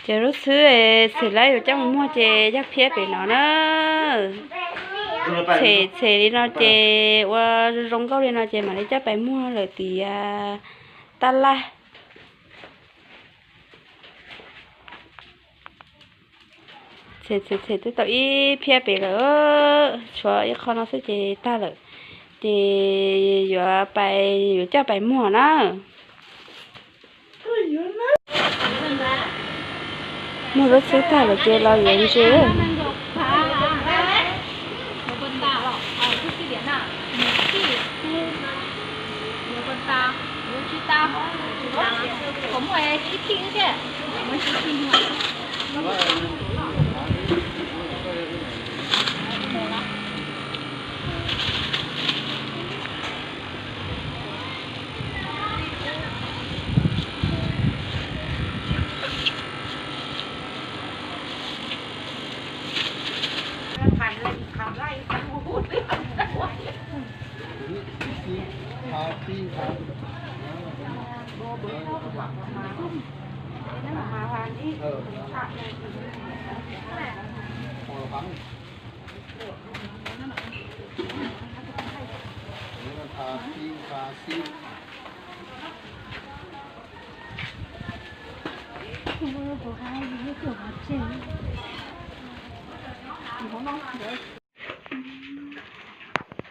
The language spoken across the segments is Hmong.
Ces lub xwb txhim lawv yuav coj mus muag ces yog phiab pem no na. Txhim txhim li no ces ua zoo nkauj li no ces mam li coj pais muag lawm tias tab laj. Txhim txhim txhim twb tau ib phiab pem lawm, tshuav ib qho no xwb ces tag lawm. Ces yuav pais, yuav coj pais muag na. Muag lub xwb tag lawm ces los yuav ntses.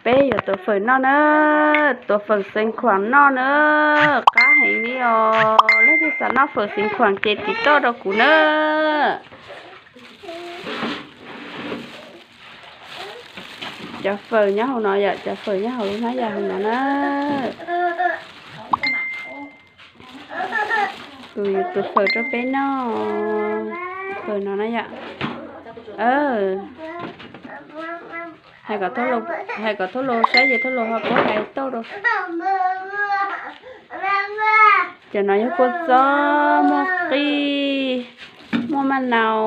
Peb yuav tuav fawm noj na, tuav fawm xeev khuam noj na, qab heev li os. Leej twg xav noj fawm xeev khuam ces tiv toj rau kuv na. Cov fawm nyob hauv no yom, cov fawm nyob hauv lub hnab yas hauv no na. Kuv yuav tuav fawm rau peb noj, fawm no na yom. Hais kom Thauj Lauj saib ces Thauj Lauj ho paub hais tauj rau. Cov no yog kua txob, muaj qij, muaj maj nau,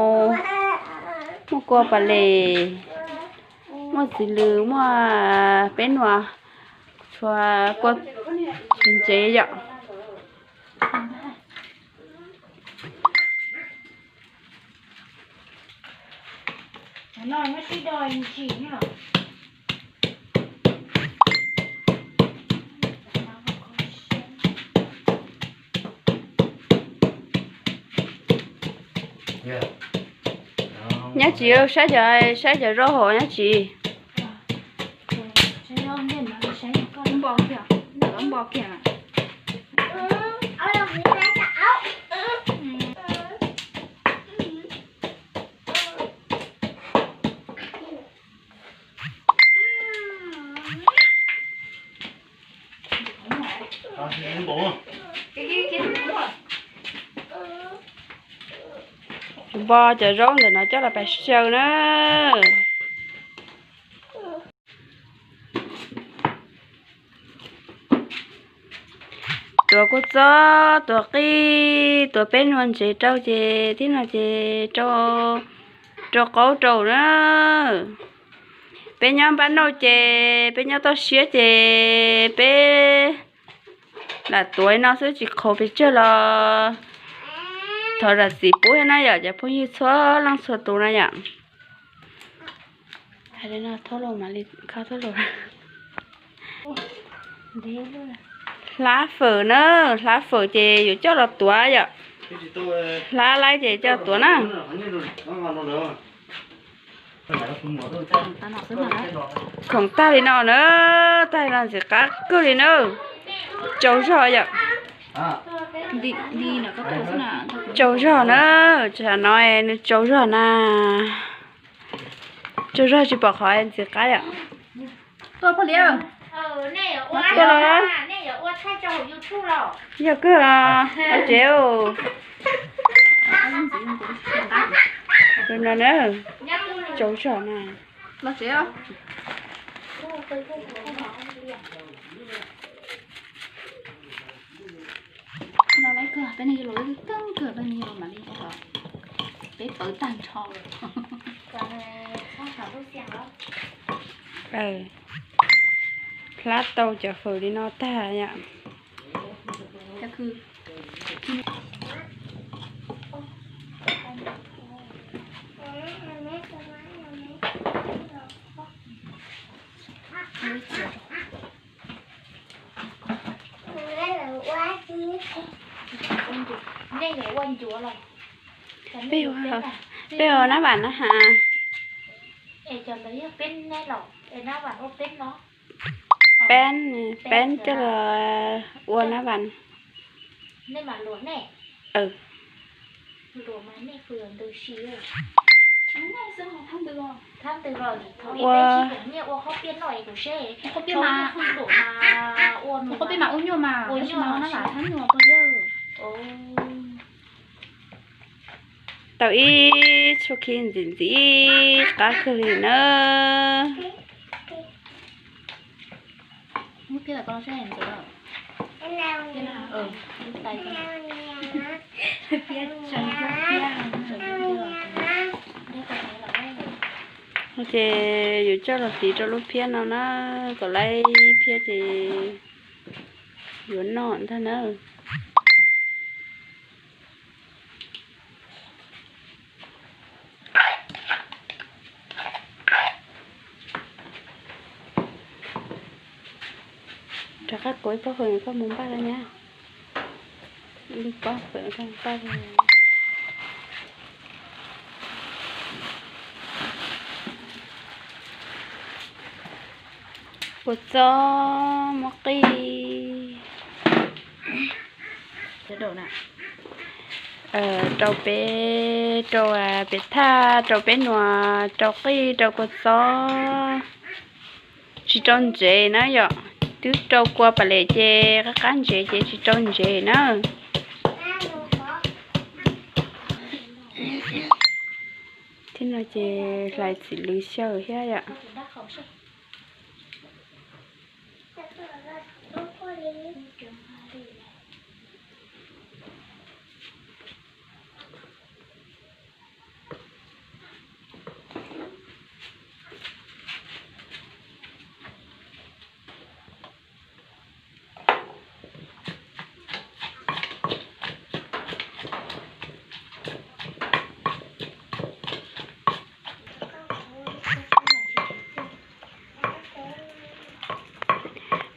muaj kua pas les, muaj txiv lws, muaj peb nuam, tshuav kua ntsev yom. Nyab Tsis, saib cov, saib cov zaub hauv Nyab Tsis. Npo cov zaub ntawm no coj los pais xyaw na. Tuav kua txob, tuav qij, tuav peb nuam ntsev rau ces tib no ces rau, rau qaub rau na. Peb nyob npab nauj ces peb nyob toj siab ces peb lam tuav no xwb tsis qhuav pes tsawg los thov zam txim pub thiab na yom cov phooj ywg txhua leej txhua tus na yom. Hais li no thauj los mam li kho thauj los. Hlab fawm na, hlab fawm ces yuav coj los tuav yom. Hlab laib ces coj los tuav na. Khoom tag li no na, tag li no ntxim qab kawg li na. Tsaus zog yom. Tsaus zog na, tsam no nws tsaus zog na. Tsaus zog tsis pom qhov ntxim qab yom. Tuaj pog Liab. Tuaj los. Yog kawg, tsev. No na, tsaus zog na. Los tsev. Los lawv kawg, peb ne los lawv kawg kawg, peb ne los mam li los. Peb pawv tag nrho lawm. Plab tau cov fawm li no tag yom. Peb ua nab vam na has. Peb, peb coj los ua nab vam. Ua, tau ib tshuab khib ntxim ntxim qab kawg li na. Ces yuav coj los hliv rau lub phiab no na, kom laib phiab ces yuav noj ntag na. Rov qab kuv ib pob fawm koj mus npaj los nyab. Ib pob fawm koj npaj los. Kua txob muab qij. Rau peb, rau peb thaj, rau peb nuas, rau qij, rau kua txob. Tsis rau ntsev na yom, twb rau kua pas lem ces qab qab ntsev ces tsis rau ntsev na. Thiab no ces hlais txiv lws xyaw thiab yom.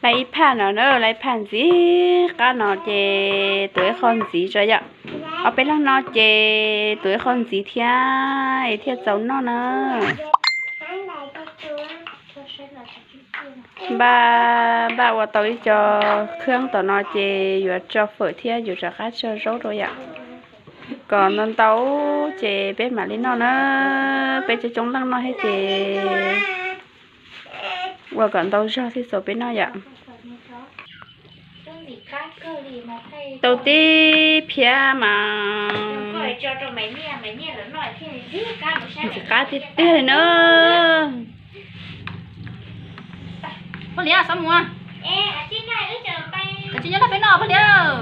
Lais ib phaj no na, lais ib phaj ntxiv qab no ces tuav ib qho ntxiv tso yom. Ob peb leeg no ces tuav ib qho ntxiv thiab es thiaj txaus noj na. Npaj, npaj ua tau ib co kheeb tom no ces yuav tso fawm thiab yuav rov qab tso zaub rau yom. Kom ntau ntau ces peb mam li noj na. Peb coob coob leej noj thiab ces ua kom ntau zog thiaj txaus peb noj yom. Tau tib phiab mas ntxim qab tiag tiag li na. Pog Liab, xav mus. Koj tsis nyob nrog peb noj, Pog Liab.